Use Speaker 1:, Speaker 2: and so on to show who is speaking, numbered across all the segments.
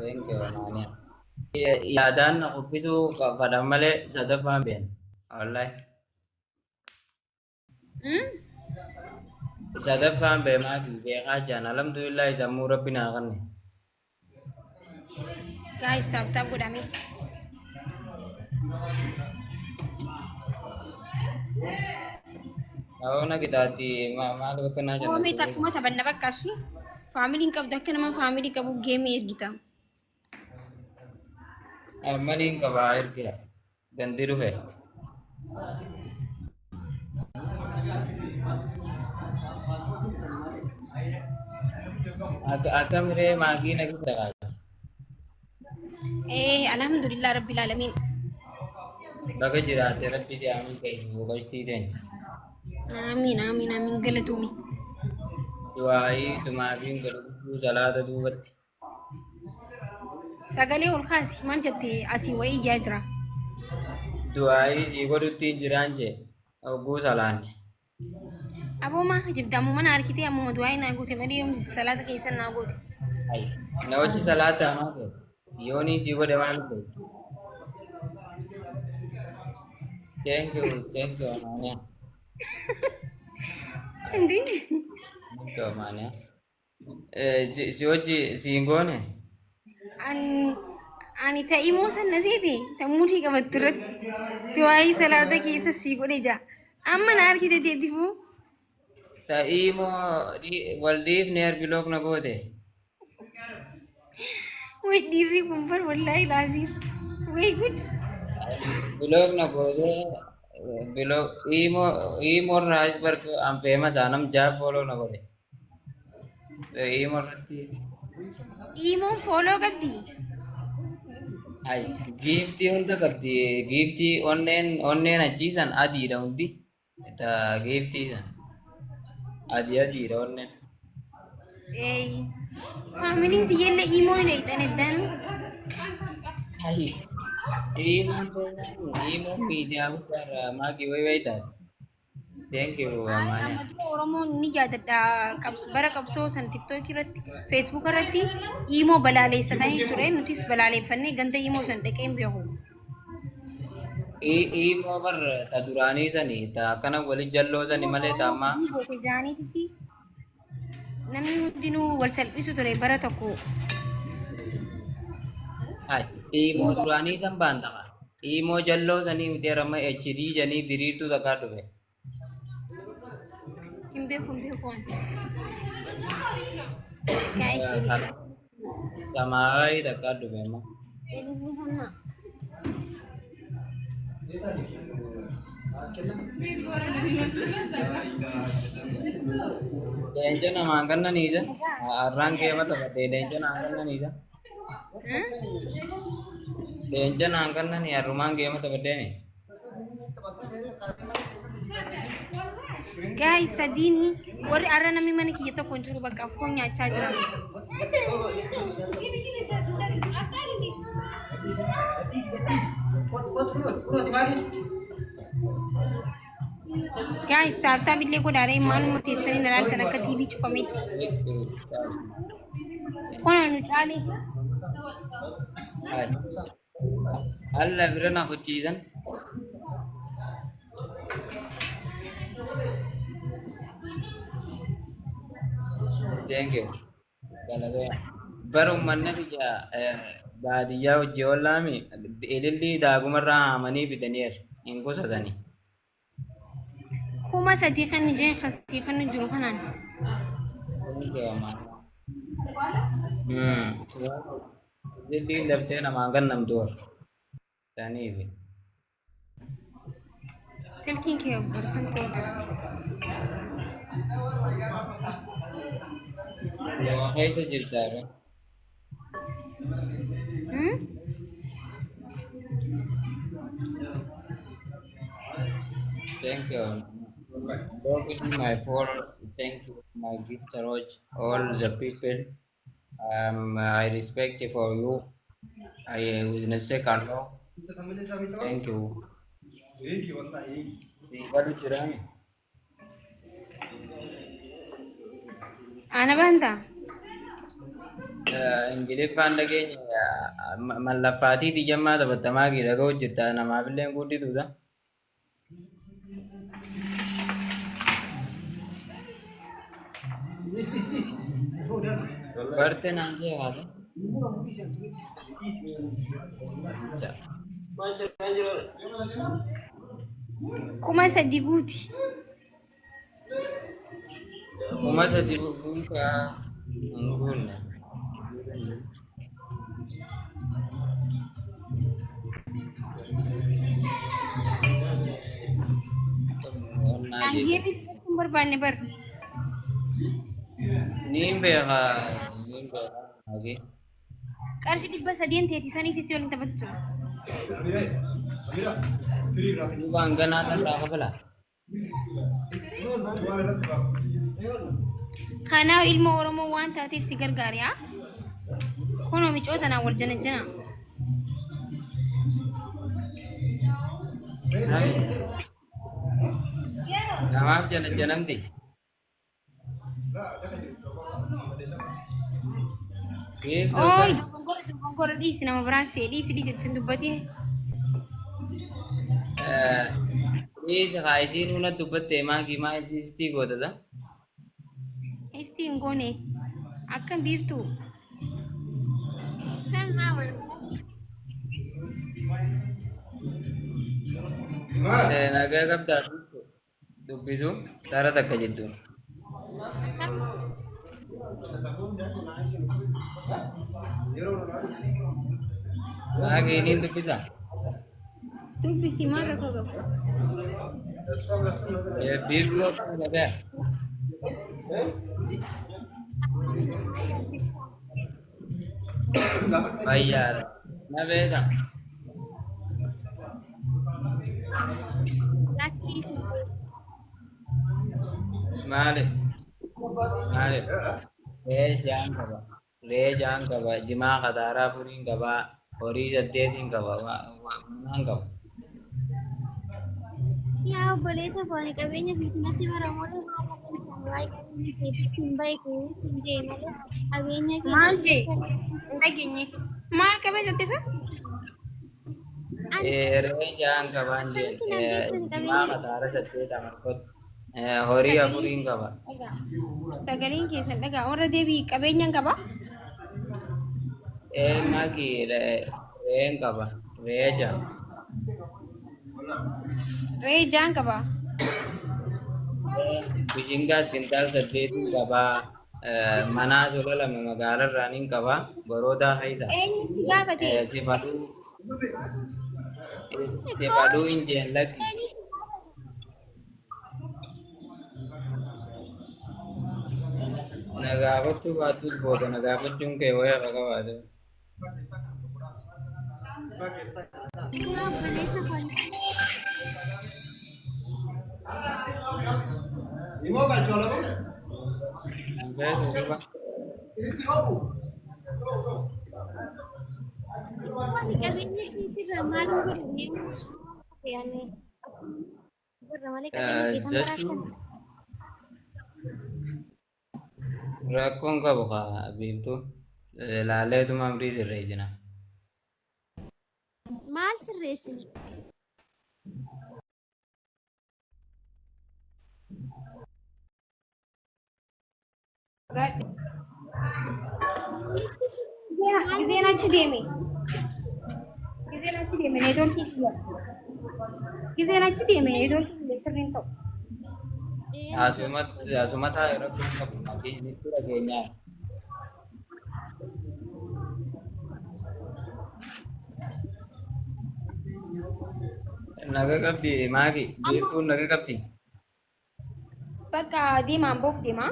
Speaker 1: Thank you Amaaniyaa. Yaadaan na kuffisuu fadhan malee sadaffaan beena. Wallahi. Sadaffaan beemaa fi beekaa jaan alhamdulillah sammuu rabbi naa kanne.
Speaker 2: Guys, tap tap godhame.
Speaker 1: Haona kitaatti maal bakka naa
Speaker 2: Koomee
Speaker 1: jannatu.
Speaker 2: takkuma taphanna bakka ashi. Faamiliin qabdu akka nama faamilii qabu geemii ergita.
Speaker 1: Maliin qabaa ergee gandi dhufe. Akkamiree maagii na gidda.
Speaker 2: Eh, alhamdulillah rabbil alamin.
Speaker 1: Baga jiraate rabbi si aamin ta'e boqochtii teenya.
Speaker 2: Amiin amiin amiin galatomi.
Speaker 1: Du'aayii tumaafiin godhu salaata duubatti.
Speaker 2: Sagalee ol kaasi maal jette asii wayii iyyaa jira.
Speaker 1: Du'aayii sii godhutti hin jiraan jee hogguu salaanne.
Speaker 2: Aboo maa kijibda ammuma na harkitee ammuma du'aayii naa goote malee yoom salaata keessan naa goote.
Speaker 1: Na hojii salaata hamaa ta'e yoonii sii godhe maal ta'e. Thank you Amaaniyaa.
Speaker 2: Hindi.
Speaker 1: Thank you Amaaniyaa. Si hojii si hin goone?
Speaker 2: Ani ta'ii moo san na seete tammuutii qabattu irratti du'aayii salaata keessa sii godhe jaa. Amma na harkite teetifuu.
Speaker 1: Ta'ii moo wal dhiifne block na goote?
Speaker 2: Way dhiirri kun bar wallaahi laazim. Way gud.
Speaker 1: Block na goote block imo imo irraas barka an famous anam jaa follow na godhe. Imo irratti.
Speaker 2: Imoon follow qabdi.
Speaker 1: Ay giiftii hunda qabdi, giiftii onneen onneen achiisan adiidha, hundi ta giiftii san adii adiidha onneen.
Speaker 2: Ee. Faamiliin tiyyallee imoo hin eeyxan eddaanu.
Speaker 1: Ay imoon imoon miidiyaa guddaarra maakii way way taate. Thank you Amaaniyaa.
Speaker 2: Amma dura Oromoon ni yaadadha, bara qabsoo san TikTok irratti, Facebook irratti imoo balaaleessatanii ture, nutis balaaleeffannee ganda imoo san dhaqee hin beeku.
Speaker 1: Imoo bar ta duraanii sani ta akkana wali jalloo sani malee ta ammaa.
Speaker 2: Goote jaaniititti namni hundinuu wal salphisu ture bara tokko.
Speaker 1: Ay imoo duraanii san baantama. Imoo jalloo sanii miti, amma HD janii diriirtuu takkaa dhufe.
Speaker 2: Hin beeku, hin beeku waan. Guys,
Speaker 1: Samaayii takkaa dhufe amma.
Speaker 2: Ililii hamma.
Speaker 1: Leenca namaan kannaniisa. Har'aan geema taphatee leenca naan kannaniisa. Leenca naan kannanii har'umaan geema taphadheeni.
Speaker 2: Guys, sadiini warri arra namni mana kiyya tokko hin jiru, bakka foon nyaachaa jiran. Guys, tap tap illee godhaaree, maaluma teessanii na laaltan akka TV cufametti. Kun nu caale.
Speaker 1: Alla bira na hucciisan. Thank you. Galatoo. Bara uummanni biyya baadiyyaa hojii ollaami ilillii daagumarraa haamanii fidaniiru. Hin qusatanii.
Speaker 2: 3000 kan jeen kasii kan jiru kanaan.
Speaker 1: Thank you, Amaaniyaa. Ililliin daftee namaan kennamtu warra. Saniifi.
Speaker 2: Silkiin kee parsantii irratti.
Speaker 1: Nama keessa jirta irra.
Speaker 2: Hmm?
Speaker 1: Thank you. Love my followers. Thank you, my gifters, all the people. I respect for you. I with second love. Thank you. Galu jirami.
Speaker 2: Ana baanta?
Speaker 1: Ingiliffaan dhageenya mallaffaatii xiyyamaa taphattamaa dhaga'u jirta namaaf illee guddituuta. Barte naan jee haasa.
Speaker 2: 3000 guuti.
Speaker 1: 3000 guutaa hin guunne.
Speaker 2: Naan geemii hin barbaanne bar.
Speaker 1: Niin beeka niin beeka. Hagee.
Speaker 2: Qarshii 300 teeti saniifis yoo hin taphatu jira.
Speaker 1: Duubaan ganaa dhalaa kafala.
Speaker 2: Kanaaf ilma Oromoo waan taateef si gargaare haa? Kunoo micoo tanaan wal janajjana.
Speaker 1: Namaaf janajjanamti. Biiftuu
Speaker 2: Ooyi
Speaker 1: kana.
Speaker 2: dogongora dogongora dhiisi nama biraan see dhiisi dhiisi ittiin dubbatiin.
Speaker 1: Dhiisi haa isiin huna dubbatte maakii maa isiistii gootasa.
Speaker 2: Istii hin goone akkam biiftuu.
Speaker 1: Nagaa qabdaa dubbisu tara takka jettuun. Maakii niin dubbisa.
Speaker 2: Dubbisi maal rakkoo qabu?
Speaker 1: Biiftuu akkam nagaa. Fayyaadha. Na beeka. Maali? Maali? Re'ee ja'an qaba. Re'ee ja'an qaba. Jimaa kataaraa afuriin qaba. Horii saddeetiin qaba. Manaan qaba.
Speaker 3: Yaa obboleessa fooni qabeenya keetiin asi baramoota maal agartan waa'ee qabeenya keetii siin beeku hin jee malee qabeenya
Speaker 2: Maal jee?
Speaker 3: keetiin
Speaker 2: Hin dhageenye. Maal qabee jettisa?
Speaker 3: ani
Speaker 1: Re'ee ja'an qabaan jeen.
Speaker 3: akkamitti nan beektan
Speaker 1: Jimaa
Speaker 3: qabeenya
Speaker 1: kataara saddeet amarkot. Horii
Speaker 2: Sagaleen
Speaker 1: afuriin qaba.
Speaker 2: dhagaa. Sagaleen keessan dhagaa. Warra deebii qabeenyaan qaba?
Speaker 1: Maakii re'een qaba. Re'ee ja'a.
Speaker 2: Re'ee ja'an qaba.
Speaker 1: Bishingaas kintaal saddeetiin qaba. Manaa sola lama magaalarraa nin qaba. Boroodaa keessa.
Speaker 2: Eenyu si gaafate?
Speaker 1: Sifadhuu hin jeen lakki. Na gaafachuu baattus booda na gaafachuun kee wayii hafa qabaate.
Speaker 3: Yaa obboleessa fooni
Speaker 1: Hin feetu duuba.
Speaker 3: Ani qabeenya keetirraa maal hin godhanne yaani irra malee qabeenya keetan
Speaker 1: Jechuun
Speaker 3: baraatan
Speaker 1: rakkoon qabu kaa biiftuu. Laaleetuma amrii sirreessina.
Speaker 3: Maal sirreessine?
Speaker 2: Gizeen achi deeme. Gizeen achi deeme neetwoorkii kiyya. Gizeen achi deeme neetwoorkii kiyya sirriin ta'u.
Speaker 1: Asumatti rakkoon qabu nitti dhageenyaa. Naga qabdi maaki biiftuun naga qabdi.
Speaker 2: Bakka deemaan boof deema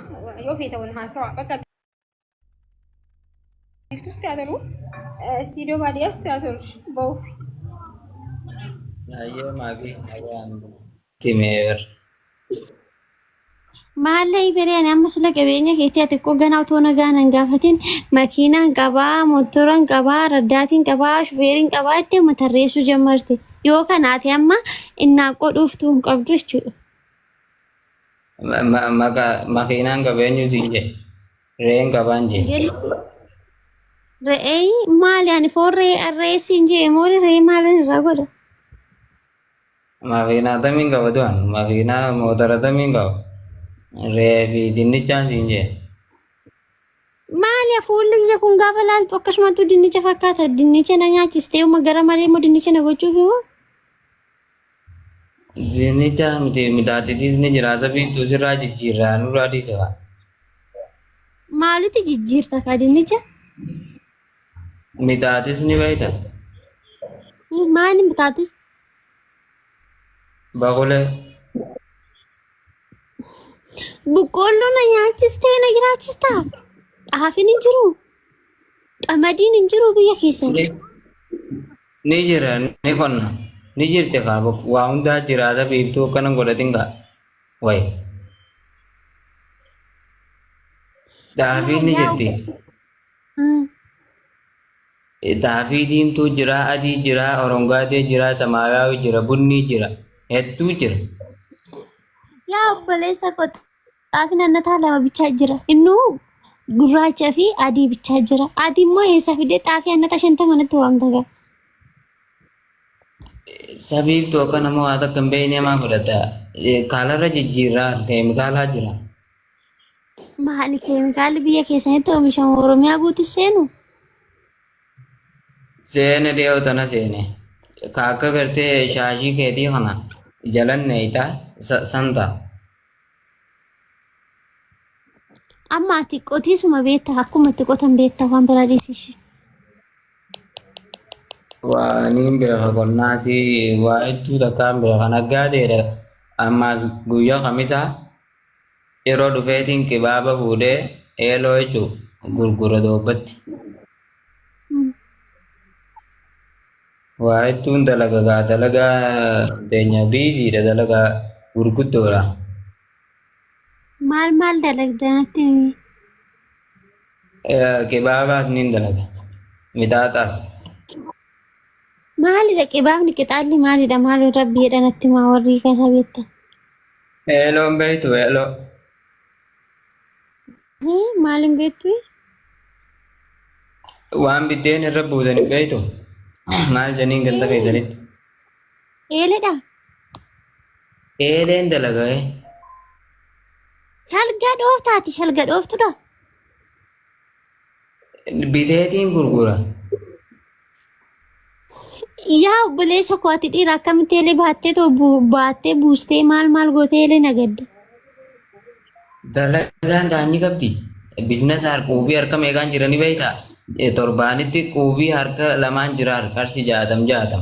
Speaker 2: yoo feete wal haasawa bakka biiftus haa tolu istiidiyoo baadiyyaas haa tolu boof.
Speaker 1: Ayyee maaki nagaan timeer.
Speaker 3: Maallee fireen amma sila qabeenya keetii ati xiqqoo ganaa otoo nagaan hin gaafatin makiinaan qabaa, motoraan qabaa, raddaatiin qabaa, shufeeriin qabaa itti amma tarreessuu jalqabde. Yoo kanaati amma innaa qodhuuftuu hin qabdu jechuudha.
Speaker 1: Makiinaan qabeenyu siin jee. Re'een qabaan jee.
Speaker 3: Re'ee maali ani foon re'ee re'ee siin jee moo re'ee maalin irraa godha?
Speaker 1: Makiinaa tamiin qaba du'an. Makiinaa motora tamiin qaba. Re'ee fi dinnichaan siin jee.
Speaker 3: Maali fuulli kiyya kun gaafa laaltu akkasumattuu dinnicha fakkaata. Dinnicha na nyaachistee uma gara malee immoo dinnicha na gochuuf immoo.
Speaker 1: Dinnicha miti midhaatitis ni jira. Sabiiftuu sirraa jijjiirraa nurraa dhiisa.
Speaker 3: Maalitti jijjiirta kaa dinnicha?
Speaker 1: Midhaatis ni beekta.
Speaker 3: Maali bitaatis?
Speaker 1: Baqulee.
Speaker 3: Boqqoolloo na nyaachistee na jiraachistaa? Xaafiin hin jiru. Qamadiin hin jiru biyya keessan.
Speaker 1: Ni jira ni qonna. Ni jirti kaa waa hundaa jira sabiiftuu akkana hin godhatin kaa. Wayi. Xaafiin ni jirti. Xaafii diimtuu jira, adii jira, orongaatee jira, samaayaawii jira, bunni jira, hedduu jira.
Speaker 3: Yaa obboleessa koo xaafiin annataa lama bichaa jira. Innuu gurraacha fi adii bichaa jira. Ati immoo eessa fidee xaafii annataa 50 natti waamta gaa?
Speaker 1: Sabiiftuu akka nama waa takka hin beekne maa godhata. Kaalarra jijjiirraa keemikaalaa jira.
Speaker 3: Maali keemikaalli biyya keessanitti oomishamu Oromiyaa guutuu seenu?
Speaker 1: Seene dhiyoo tana seene. Ka akka gartee shaashii keetii kana jalan neeyta santa.
Speaker 3: Amma ati qotiisuma beekta akkuma itti qotan beekta waan biraa dhiisishi.
Speaker 1: Waa niin beeka qonnaasi waa hedduu takkaan beeka naggaadeedha. Ammaas guyyaa kamisaa yeroo dhufeetiin qibaaba fuudhee eeloo jechuun gurgura doobbatti. Waa hedduun dalaga gaa dalagaa teenya biiziidha dalagaa gurguddoodha.
Speaker 3: Maal maal dalagda natti himi.
Speaker 1: Qibaabaas niin dalaga. Mixaaxaas.
Speaker 3: Maalidha qibaabni qixaalli maalidha maal rabbi jedha natti himaa warri keessa beektan.
Speaker 1: Eeloon beektu eeloo.
Speaker 3: Maal hin beektu?
Speaker 1: Waan biddeen irra buusan hin beektu. Maal janiin ganda keessanitti?
Speaker 3: Eeledha.
Speaker 1: Eeleen dalaga.
Speaker 3: Shalga dhooftaati shalga dhooftudha.
Speaker 1: Biteetiin gurgura.
Speaker 3: Yaa obboleessa koo ati dhiira akkamitti eelee baattee too baattee buustee maal maal gootee eelee nagadda.
Speaker 1: Dalagaan gaanyi qabdi. Biizinasa quubii harka meeqaan jiranii beektaa? Torbaanitti quubii harka lamaan jira qarshii 60 60.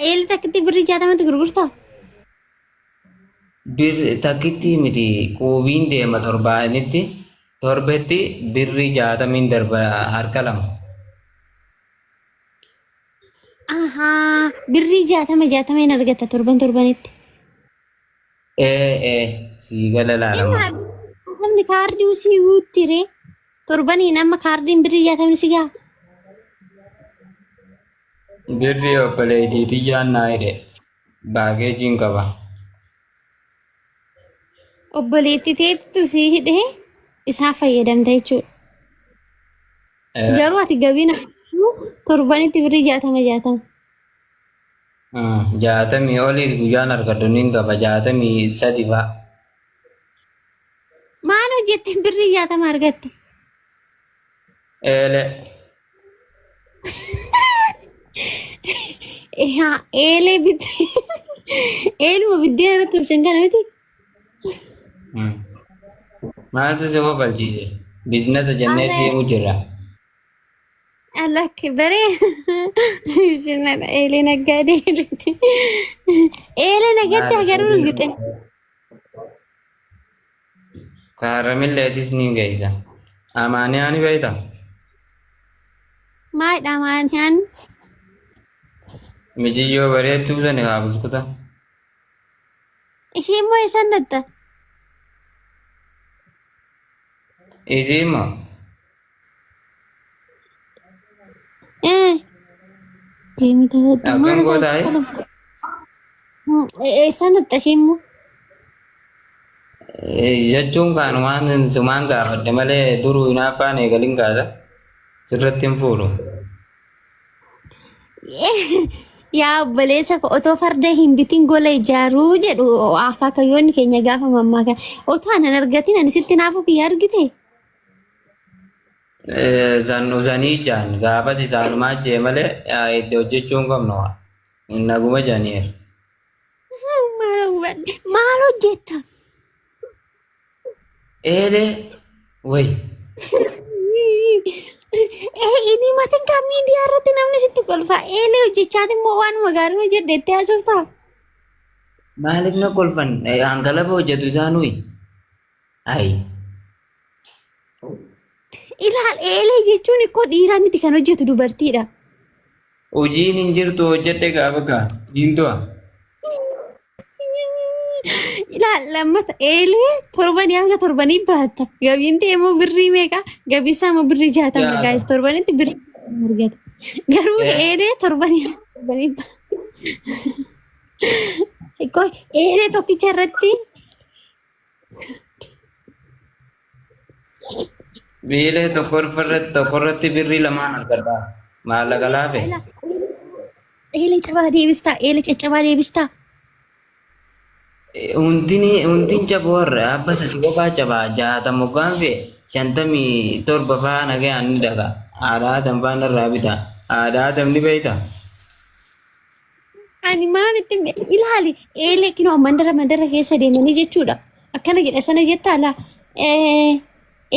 Speaker 3: Eelee takkitti birrii 60tti gurgurtaa?
Speaker 1: Bir takkitti miti quubiin deema torbaanitti torbetti birrii 60n darba harka lama.
Speaker 3: Ahaa birrii 60 60 hin argatta torban torbanitti.
Speaker 1: Ee sii gala laalama.
Speaker 3: Namni kaardii sii guutti ree torbaniin amma kaardiin birrii 60 si gaha.
Speaker 1: Birrii obboleettii tiyyaan naa hidhe baageejiin qaba.
Speaker 3: Obboleettii teettu sii hidhee isaa fayyadamta jechuudha. Garuu ati gabiin torbanitti birrii 60 60.
Speaker 1: 60 oliis guyyaan argadhu niin qaba 63 fa'a.
Speaker 3: Maal hojjette birrii 60 argatte?
Speaker 1: Eelee.
Speaker 3: Haa eelee bitte eeluma biddeen irratti tolchan kana miti.
Speaker 1: Maaltu si kofalchiise? Biizinasa jennee siimuu jirra.
Speaker 3: Lakki baree isin eelee naggaadee eelee eelee nagatti agaruu lixe.
Speaker 1: Kaaramilleetis ni geessa. Amaaniyaa ni beektaa?
Speaker 3: Maalidha maaniyaan?
Speaker 1: Mijiyyoo bareedduu sani haa buskuta.
Speaker 3: Ishee immoo eessan natta?
Speaker 1: Isii immoo
Speaker 3: Deemi taphadhu.
Speaker 1: Akkam
Speaker 3: Maal
Speaker 1: goota
Speaker 3: taate? Eessan natta ishee immoo?
Speaker 1: Jechuun kaanumaan sumaan gaafadhe malee duruu hinaaffaan eegalin kaasa. Sirratti hin fuudhu.
Speaker 3: Yaa obboleessa koo otoo farda hin bitin gola ijaaruu jedhu akaakayyoonni keenya gaafa mammaaka. Otoo anan argatin ani sitti naafuu kiyya argite.
Speaker 1: San usanii jaan gaafas isaanumaa jee malee itti hojjechuu hin qabnu. Naguma jaaniir.
Speaker 3: Maal hojjetta?
Speaker 1: Eelee wayi.
Speaker 3: Ee inni matiin kan miidiyaa irratti namni sitti kolfa. Eelee hojjechaati immoo waanuma gaarii hojjedhe itti haasoftaa.
Speaker 1: Maaliif na kolfan? Hangalaba hojjetu isaanuyi. Ayi.
Speaker 3: Ilaal eelee jechuun ikkoo dhiiraa miti kan hojjetu dubartiidha.
Speaker 1: Hojiin hin jirtu hojjedhe gaafa kaa. Hin du'a.
Speaker 3: Ilaal lammata eelee torbanii hanga torbanii baatta. Gabiin ta'e immoo birrii meeqa? Gabii isaa immoo birrii 60
Speaker 1: Jaatama.
Speaker 3: gaayis torbanitti birrii 60 argata. Garuu eelee torbanii hanga torbanii baatta. Qoy eelee tokkicha irratti
Speaker 1: Biilee tokko irratti tokko irratti birrii lamaan argadha. Maallaqa laafe.
Speaker 3: Eelee cabaa deebistaa, eelee caccabaa deebistaa.
Speaker 1: Hundini hundin caboo warra abba sadi qofaa cabaa 60 hoggaan fe'e 57 faa nagayaan ni dhaga. Haadha Adam faa narraa bita. Haadha Adam ni beeyta.
Speaker 3: Ani maal itti ilaali eelee kinoo mandara mandara keessa deemanii jechuudha. Akkana jedha sana jettaa laa.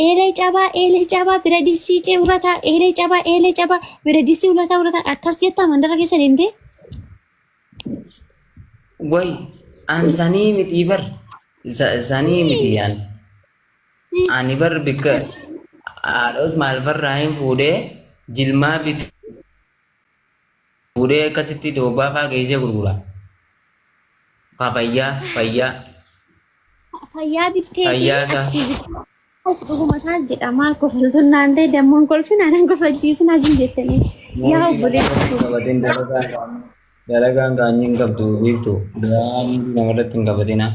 Speaker 3: Eelee cabaa eelee cabaa bira dissii cee urataa eelee cabaa eelee cabaa bira dissii ulataa urataa akkas jettaa mandara keessa deemtee.
Speaker 1: Way an sanii miti bar. Sanii miti an. Ani bar bikka haadha maal barraa hin fuudhee jilmaa bitu. Fuudhee akkasitti doobbaa faa geessee gurgura. Ka fayyaa fayyaa.
Speaker 3: Fayyaa bitteeti
Speaker 1: Fayyaa isaa.
Speaker 3: achii bittee as dhuguma isaa jedha maal kofaltuun naan ta'e dammoon kolfinaa nan kofalchiisinaa jin jettanii yaa obboleessa koo.
Speaker 1: Qabatin dalagaan dalagaan qaanyii hin qabdu biiftu. Dalagaan namarratti hin qabatina.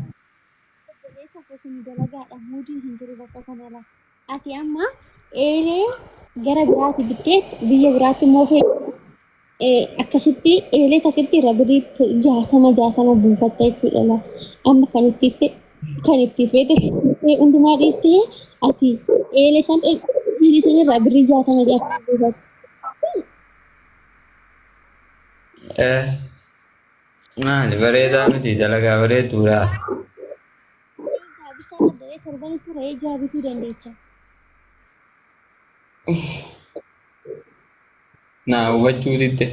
Speaker 3: Obboleessa koo kun dalagaadha muudiin hin jiru bakka kanarra. Ati amma eelee gara biraati bittee biyya biraatti immoo akkasitti eelee takkitti irra birrii 60 60 buufatta jechuudha laa. Amma kan itti kan itti feete hundumaa dhiistee ati eelee san eelee san irraa birrii 60 60 buufatta.
Speaker 1: Maali bareedaa miti dalagaa bareedduudha.
Speaker 3: Jaabichaa qabdee torbanitti re'ee jaha bituu dandeecha.
Speaker 1: Naa hubachuu didde.